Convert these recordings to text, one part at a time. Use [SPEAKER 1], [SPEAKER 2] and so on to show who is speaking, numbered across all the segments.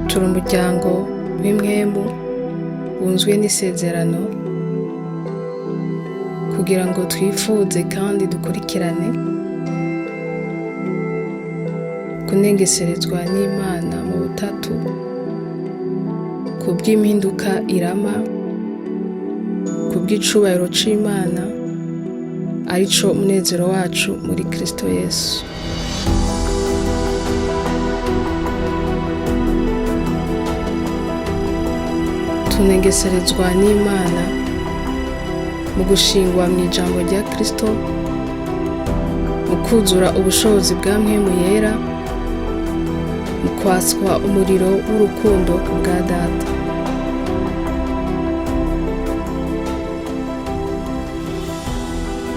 [SPEAKER 1] Turi umuryango w'impwemu wunzwe n'isezerano kugira ngo twifuze kandi dukurikirane kunengeserezwa n'Imana mu butatu kubw'impinduka irama, kubw'icubahiro c'Imana arico munezero wacu muri Kristo Yesu. Tunengeserezwa n'Imana mu gushingwa mw'ijambo rya Kristo, mu kwuzura ubushobozi bwa Mpwemu Yera, mu kwatswa umuriro w'urukundo ku bwa Data.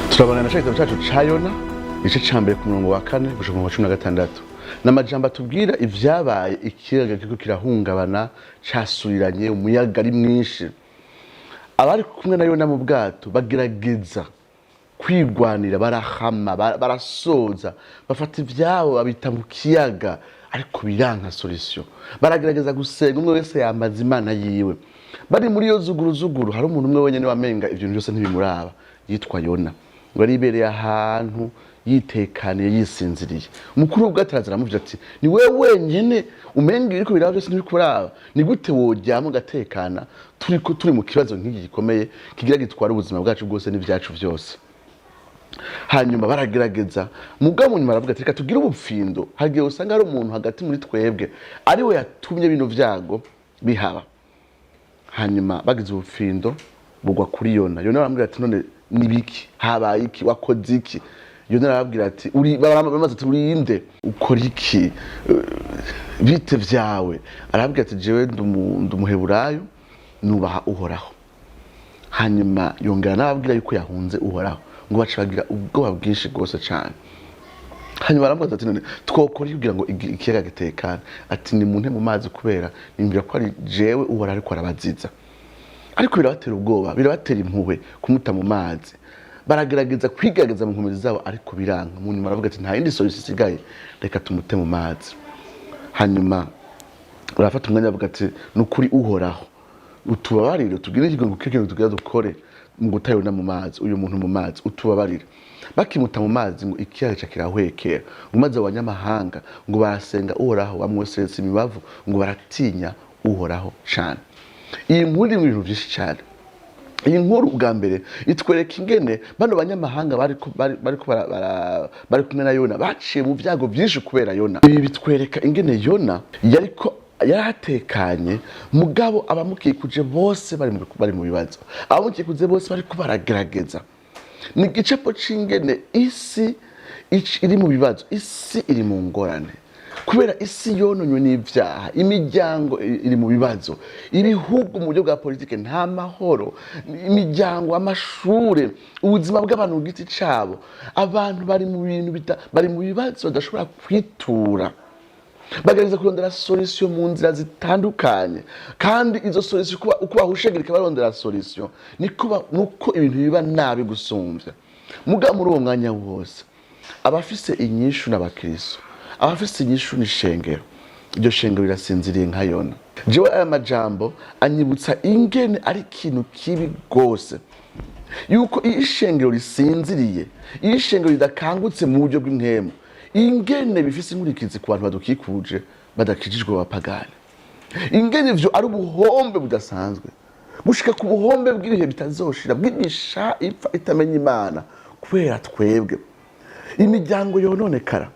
[SPEAKER 2] Turabana na ca gitabo cacu ca Yona, igice ca mbere ku murongo wa 4 gushika ku murongo wa 16. Ni amajambo atubwira ivyabaye ikiyaga kiriko kirahungabana, casuriranye, umuyaga ari mwinshi. Abari kumwe na Yona mu bwato bagerageza kwigwanira, barahama, barasoza, bafata ivyabo babita mu kiyaga, ariko biranka solution. Baragerageza gusenga, umwe wese yambaza Imana yiwe. Bari muri iyo zuguruzuguru, hari umuntu umwe wenyene wamenga ivyo bintu vyose ntibimuraba, yitwa Yona. Ngo aribereye ahantu yitekaniye, yisinziriye. Umukuru w'ubwato araza aramubwira ati, ni wewe wenyene umenga ibiriko biraba byose ntibikuraba, ni gute woryama ugatekana turiko turi mu kibazo nk'iki gikomeye kigira gitwara ubuzima bwacu bwose n'ivyacu vyose. Hanyuma baragerageza, mugabo nyuma baravuga ati, reka tugire ubupfindo, hagiye usanga hari umuntu hagati muri twebwe ari we yatumye bino vyago bihaba. Hanyuma bagize ubupfindo bugwa kuri Yona. Yona aramubwira ati, none nibiki habaye iki, wakoze iki? Yona arababwira ati, uri bamaze ati, urinde ukora iki, bite vyawe? Arababwira ati, jewe ndumuheburayo, nubaha Uhoraho. Hanyuma yongera n'ababwira yuko yahunze Uhoraho, ngo baca bagira ubwoba bwinshi rwose cane. Hanyuma aramubaza ati, none twokora iki kugira ngo ikiyaga gitekane? Ati, ni munte mu mazi, kubera nimbwira ko ari jewe Uhoraho ariko arabaziza. Ariko birabatera ubwoba, birabatera impuhwe kumuta mu mazi. Baragerageza kwigerageza mu nkomezi zabo, ariko biranka. Mu nyuma aravuga ati, nta yindi solution isigaye, reka tumute mu mazi. Hanyuma barafata umwanya bavuga ati, ni ukuri Uhoraho utubabarire, tugire ikigongo k'ikintu tugira dukore mu guta Yona mu mazi, uyu muntu mu mazi, utubabarire. Bakimuta mu mazi ngo ikiyaga ca kirahwekera, ngo maze abanyamahanga ngo barasenga Uhoraho, bamwosereza imibavu, ngo baratinya Uhoraho cane. Iyi nkuru iri mu bintu vyinshi cane. Iyi nkuru ubwa mbere itwereka ingene bano banyamahanga bari kumwe na Yona baciye mu vyago vyinshi kubera Yona. Ibi bitwereka ingene Yona yariko yaratekanye, mugabo abamukikuje bose bari mu bibazo, abamukikuje bose bariko baragerageza. Ni igicapo c'ingene isi iri mu bibazo, isi iri mu ngorane, kubera isi yononywe n'ivyaha, imiryango iri mu bibazo, ibihugu mu buryo bwa politike nta mahoro, imiryango, amashure, ubuzima bw'abantu ku giti cabo, abantu bari mu bintu bari mu bibazo badashobora kwitura. Bagerageza kurondera solution mu nzira zitandukanye, kandi izo solution uko bahushegereka barondera solution, nuko ibintu biba nabi gusumvya. Muga muri uwo mwanya wose abafise inyishu n'abakristo, abafise inyishu n'ishengero, iryo shengero rirasinziriye nka Yona. Jewe aya majambo anyibutsa ingene ari ikintu kibi gose, yuko iyo ishengero risinziriye, iyo ishengero ridakangutse mu buryo bw'impwemu, ingene bifise inkurikizi ku bantu badukikuje badakijijwe b'abapagani, ingene ivyo ari ubuhombe budasanzwe, gushika ku buhombe bw'ibihe bitazoshira, bw'imisha ipfa itamenya Imana kubera twebwe. Imiryango yononekara,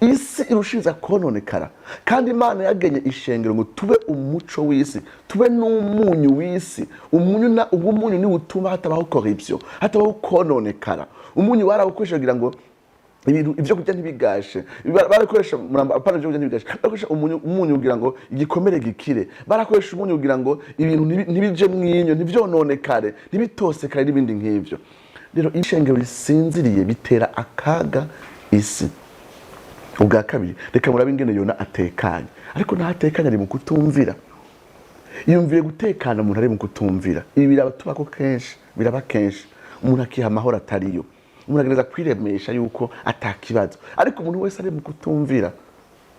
[SPEAKER 2] isi irushiriza kononekara, kandi Imana yagenye ishengero ngo tube umuco w'isi, tube n'umunyu w'isi. Umunyu na umunyu ni utuma hatabaho corruption, hatabaho kononekara. Umunyu barawukoresha kugira ngo ibintu ivyo kurya ntibigashe. Barakoresha muramba, apana ivyo kurya ntibigashe, barakoresha umunyu kugira ngo igikomere gikire, barakoresha umunyu kugira ngo ibintu ntibije mwinyo, ntivyononekare, ntibitosekare n'ibindi nk'ivyo. Rero ishengero risinziriye bitera akaga isi. Ubwa kabiri, reka murabe ingene Yona atekanye, ariko ntatekanye, ari mu kutumvira. Yumviye gutekana umuntu ari mu kutumvira. Ibi birabatubako kenshi, biraba kenshi, umuntu akiha amahoro atariyo, umuntu agerageza kwiremesha yuko atakibazo, ariko umuntu wese ari mu kutumvira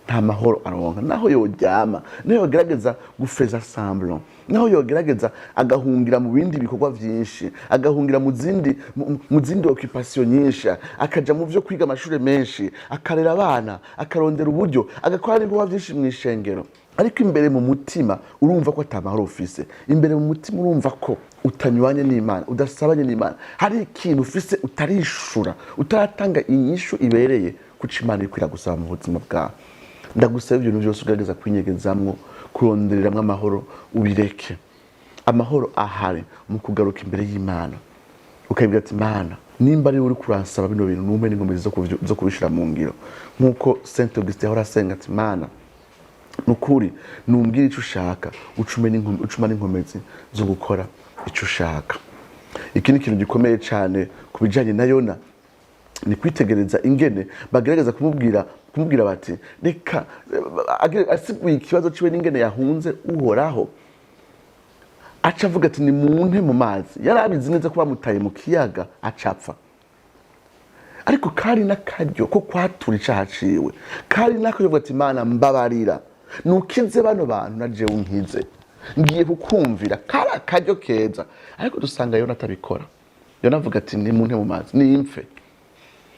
[SPEAKER 2] Nta mahoro aronka naho yoryama, naho yogerageza gufeza semblant, naho yogerageza agahungira mu bindi bikorwa vyinshi, agahungira mu zindi occupation nyinshi, akaja mu vyo kwiga amashuri menshi, akarera abana, akarondera uburyo, agakora n'ibikorwa vyinshi mu ishengero, ariko imbere mu mutima urumva ko ata mahoro ufise. Imbere mu mutima urumva ko utanywanye n'Imana, udasabanye n'Imana. Hari ikintu ufise utarishura, utaratanga inyishu ibereye kuco Imana iriko iragusaba mu buzima bwawe. Ndagusaba, ibintu byose ugerageza kwinyegezamwo, kurondereramwo amahoro, ubireke. Amahoro ahari mu kugaruka imbere y'Imana, ukabwira ati: "Mana, nimba ari uri kuransaba bino bintu, numpe n'inkomezi zo kubishira mu ngiro." Nk'uko Saint Augustin yahora asenga ati: "Mana, nukuri numbwire icyo ushaka, ucuma n'inkomezi zo gukora icyo ushaka." Iki ni ikintu gikomeye cyane ku bijyanye na Yona, ni kwitegereza ingene bagerageza kumubwira bati reka asiguye ikibazo ciwe n'ingene yahunze Uhoraho, aca avuga ati: "Nimunte mu mazi." Yari abizi neza ko bamutaye mu kiyaga acapfa, ariko kari n'akaryo ko kwatura icaha ciwe, kari n'akaryo kuvuga ati: "Imana, mbabarira, nukize bano bantu, na jewe unkize, ngiye kukumvira." Kari akaryo keza, ariko dusanga Yona atabikora. Yona avuga ati: "Nimunte mu mazi, nimpfe."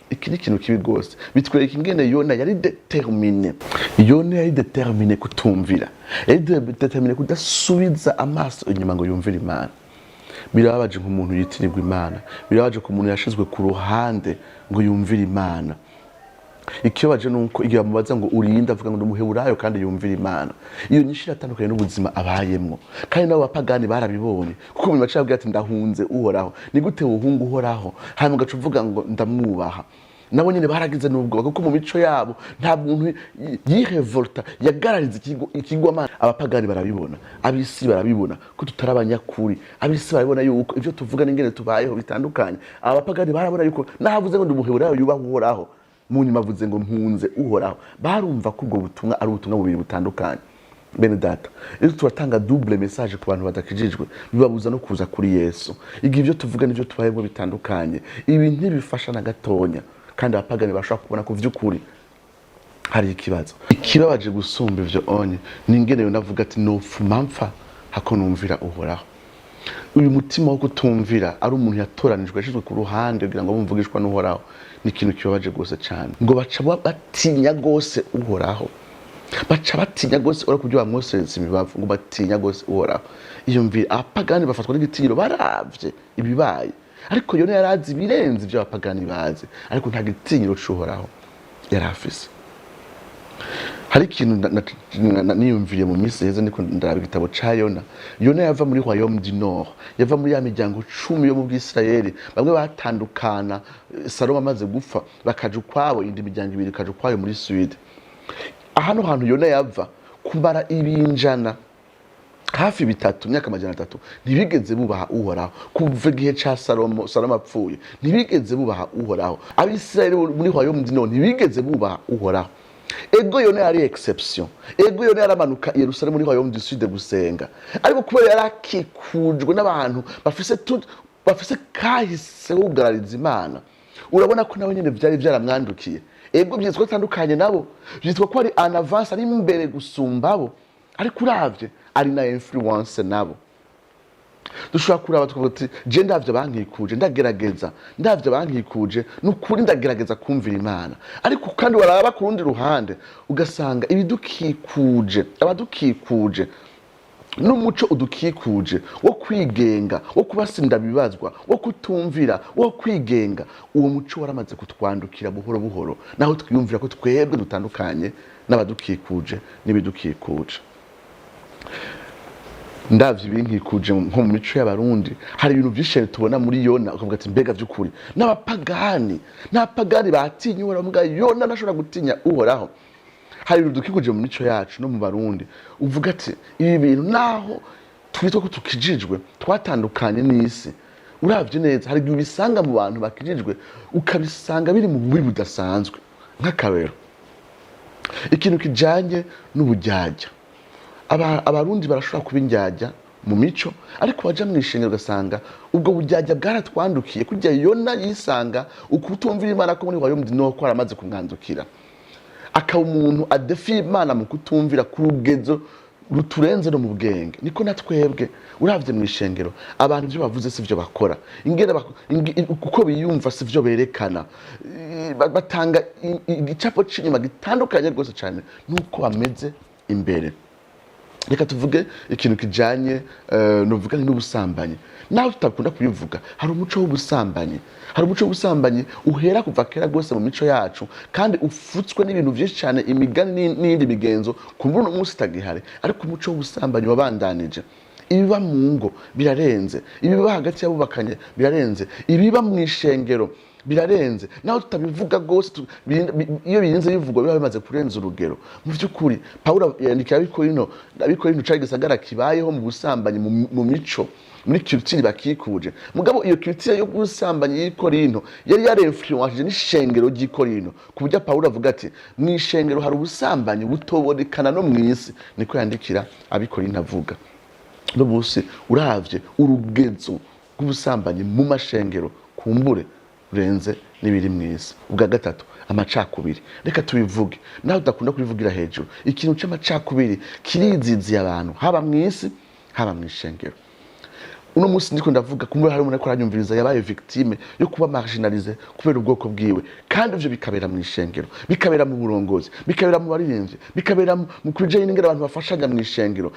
[SPEAKER 2] Iki ni ikintu kibi rwose, bitwereka ingene Yona yari déterminé. Yona yari déterminé kutumvira, yari déterminé kudasubiza amaso inyuma ngo yumvire Imana. Birababaje nk'umuntu yitirirwa Imana, birababaje ku muntu yashizwe ku ruhande ngo yumvire Imana. Ikibabaje ni uko igihe bamubaza ngo urinde, avuga ngo ndi Umuheburayo kandi yumvira Imana. Iyo nyinshi iratandukanye n'ubuzima abayemwo, kandi nabo bapagani barabibonye, kuko mu baca babwira ati: "Ndahunze Uhoraho." Ni gute wohunga Uhoraho hanyuma ugaca uvuga ngo ndamwubaha? Nabo nyine baragize n'ubwoba, kuko mu mico yabo nta muntu yirevolta yagarariza ikigwamana. Abapagani barabibona, ab'isi barabibona ko tutari abanyakuri. Ab'isi barabibona yuko ibyo tuvuga n'ingene tubayeho bitandukanye. Aba bapagani barabona yuko nahavuze ngo ndi Umuheburayo yubaha Uhoraho, mu nyuma avuze ngo mpunze Uhoraho. Barumva ko ubwo butumwa ari ubutumwa bubiri butandukanye. Bene data, iyo turatanga double message ku bantu badakijijwe, bibabuza no kuza kuri Yesu. Igihe ibyo tuvuga n'ibyo tubayemo bitandukanye, ibi ntibifasha na gatonya, kandi abapagani bashobora kubona ko vy'ukuri hari ikibazo. Ikibabaje gusumba ivyo onye ni ingene navuga ati: "Nopfuma mpfa hako numvira Uhoraho." Uyu mutima wo kutumvira, ari umuntu yatoranijwe, yashyizwe ku ruhande kugira ngo bumvugishwa n'Uhoraho, ni ikintu kibabaje rwose cyane. Ngo baca batinya rwose Uhoraho, baca batinya rwose Uhoraho kubyo bamwosereza imibavu, ngo batinya rwose Uhoraho. Iyumvire, abapagani bafatwa n'igitinyiro baravye ibibaye, ariko Yona yari azi ibirenze ibyo abapagani bazi, ariko nta gitinyiro c'Uhoraho yari afise. Hari ikintu niyumviriye mu minsi iheze ndiko ndaraba igitabo ca Yona. Yona yava muri royaume du nord, yava muri ya miryango 10 yo mu Bwisirayeli. Bamwe batandukana Salomo amaze gupfa, bakaja ukwabo, indi miryango ibiri ikaja ukwayo muri sud. Hano hantu Yona yava, kumara ibinjana hafi 3, imyaka 300, ntibigeze bubaha Uhoraho. Kuva igihe ca Salomo, Salomo apfuye, ntibigeze bubaha Uhoraho. Abisirayeli muri royaume du nord ntibigeze bubaha Uhoraho. Ego, Yona yari exception. Ego, Yona yaramanuka i Yerusalemu muri royaume du sud gusenga, ariko kubera yari akikujwe n'abantu bafise kahise kugarariza Imana, urabona ko nawe nyene vyari vyaramwandukiye. Ego, vyitwa ko atandukanye nabo, vyitwa ko ari en avance, ari imbere gusumba abo, ariko uravye ari na influence nabo. Dushobora kuraba tukavuga ati: "Je ndavye bankikuje, ndagerageza, ndavye bankikuje, nukuri ndagerageza kumvira Imana." Ariko kandi waraba ku rundi ruhande, ugasanga ibidukikuje, abadukikuje n'umuco udukikuje wo kwigenga, wo kubasinda bibazwa, wo kutumvira, wo kwigenga, uwo muco waramaze kutwandukira buhoro buhoro, naho twiyumvira ko twebwe dutandukanye n'abadukikuje n'ibidukikuje. Ndavye ibinkikuje nko mu mico y'Abarundi, hari ibintu vyinshi cyane tubona muri Yona, ukavuga ati: "Mbega vy'ukuri n'abapagani batinya Uhoraho, mbwa Yona ntashobora gutinya Uhoraho?" Hari ibintu dukikuje mu mico yacu no mu Barundi, uvuga ati: "Ibi bintu, naho twitwa ko tukijijwe, twatandukanye n'isi, uravye neza hari igihe ubisanga mu bantu bakijijwe, ukabisanga biri mu bubi budasanzwe." Nk'akarero, ikintu kijanye n'uburyarya. Abarundi barashobora kuba indyarya mu mico, ariko waja mu ishengero ugasanga ubwo buryarya bwaratwandukiye, kurya Yona yisanga ukutumvira Imana ko muri royaume du nord ko aramaze kumwandukira. Akaba umuntu adefiye Imana mu kutumvira ku rugezo ruturenze no mu bwenge. Niko na twebwe uravye mu ishengero, abantu ivyo bavuze si vyo bakora, ingene uko biyumva si vyo berekana. Batanga igicapo c'inyuma gitandukanye rwose cyane n'uko bameze imbere. Reka tuvuge ikintu kijanye, novuga nti n'ubusambanyi. Naho tutakunda kubivuga, hari umuco w'ubusambanyi, hari umuco w'ubusambanyi uhera kuva kera rwose mu mico yacu, kandi ufutswe n'ibintu byinshi cyane, imigani n'iyindi migenzo kumbura uno munsi itagihari, ariko umuco w'ubusambanyi wabandanije. Ibiba mu ngo birarenze, ibiba hagati y'abubakanye birarenze, ibiba mu ishengero birarenze. Naho tutabivuga rwose, iyo birinze bivugwa biba bimaze kurenza urugero. Mu by'ukuri Pawulo yandikira Abikorino. Abikorino cari gisagara kibayeho mu busambanyi, mu mico, muri culture bakikuje. Mugabo iyo culture yo busambanyi y'Ikorinto yari yarinfluencije n'ishengero ry'Ikorinto, ku buryo Pawulo avuga ati: "Mu ishengero hari ubusambanyi butobonekana no mu isi." Niko yandikira Abikorinto avuga. No munsi uravye urugezo rw'ubusambanyi mu mashengero, kumbure rurenze n'ibiri mu isi. Ubwa gatatu, amacakubiri. Reka tubivuge nawe udakunda kubivugira hejuru. Ikintu c'amacakubiri kiriziziye abantu, haba mu isi, haba mu ishengero. Uno munsi ndiko ndavuga, kumbura hari umuntu ariko aranyumviriza yabaye victime yo kuba marginalisé kubera ubwoko bwiwe, kandi ivyo bikabera mu ishengero, bikabera mu burongozi, bikabera mu baririmbyi, bikabera mu kubijanye n'ingene abantu bafashanya mu ishengero,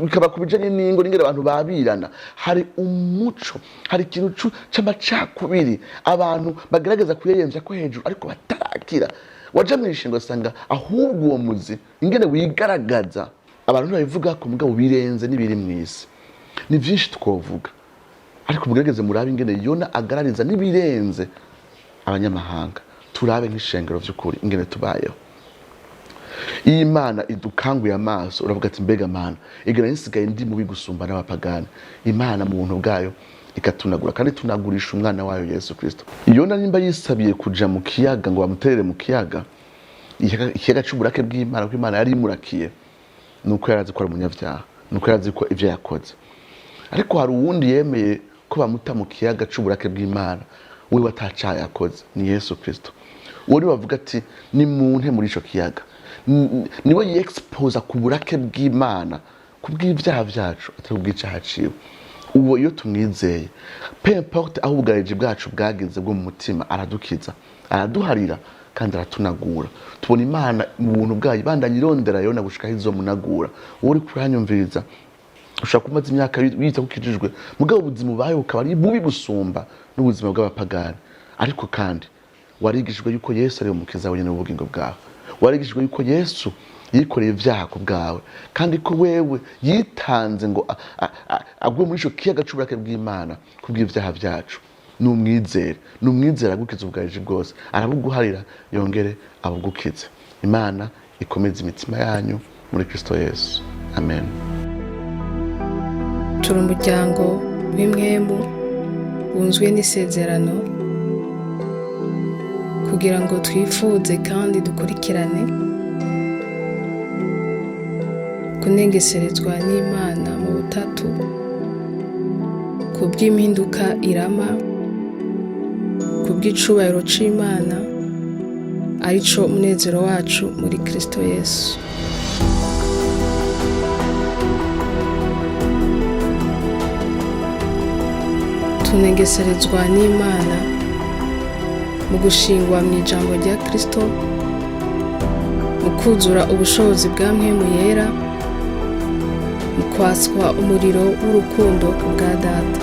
[SPEAKER 2] bikaba ku bijanye n'ingo, n'ingene abantu babirana. Hari umuco, hari ikintu c'amacakubiri abantu bagerageza kuyeyemvya ko hejuru, ariko batarakira. Waja mu ishengero usanga ahubwo uwo muzi ingene wigaragaza. Abantu ntibabivuga ko, mugabo birenze n'ibiri mw'isi. Ni byinshi twovuga, ariko mugerageze murabe ingene Yona agarariza n'ibirenze abanyamahanga. Turabe nk'ishengero vy'ukuri ingene tubayeho. Iyo Imana idukanguye amaso, uravuga ati: "Mbega Mana, igana nsigaye ndi mubi gusumba n'abapagani." Imana mu buntu bwayo ikatunagura, kandi tunagurisha umwana wayo Yesu Kristo. Yona nimba yisabiye kuja mu kiyaga ngo bamuterere mu kiyaga, ikiyaga c'uburake bw'Imana, kuko Imana yari imurakiye, nuko yarazi ko ari umunyabyaha, nuko yarazi ko ivyo yakoze. Ariko hari uwundi yemeye ko bamuta mu kiyaga c'uburake bw'Imana, wewe atacaha yakoze, ni Yesu Kristo. Uwo niwe bavuga ati: "Nimunte muri ico kiyaga." Niwe yexposa ku burake bw'Imana ku bw'ibyaha vyacu, atari kubw'icaha ciwe. Uwo iyo tumwizeye, peu importe aho ubugarariji bwacu bwageze bwo mu mutima, aradukiza, araduharira kandi aratunagura. Tubona Imana mu buntu bwayo ibandanya irondera Yona gushika aho izomunagura. Wowe uriko uranyumviriza, ushobora kumaza imyaka wita ko ukijijwe, mugabo ubuzima ubayeho bukaba ari bubi gusumba n'ubuzima bw'abapagani. Ariko kandi warigishijwe yuko Yesu ari umukiza wenyine w'ubugingo bwawe. Warigishijwe yuko Yesu yikoreye ibyaha ku bwawe, kandi ko wewe yitanze ngo agwe muri ico kiyaga c'uburake bw'Imana kubw'ibyaha byacu. Numwizere, numwizere, agukiza ubugarariji bwose, arabuguharira yongere abugukize. Imana ikomeze imitima yanyu muri Kristo Yesu. Amen.
[SPEAKER 1] Turi umuryango w'impwemu wunzwe n'isezerano kugira ngo twifuze kandi dukurikirane kunengeserezwa n'Imana mu butatu ku bw'impinduka irama, ku bw'icubahiro c'Imana, arico munezero wacu muri Kristo Yesu. Tunengeserezwa n'Imana mu gushingwa mu ijambo rya Kristo, mu kuzura ubushobozi bwa Mpwemu Yera, mu kwatswa umuriro w'urukundo ku bwa Data.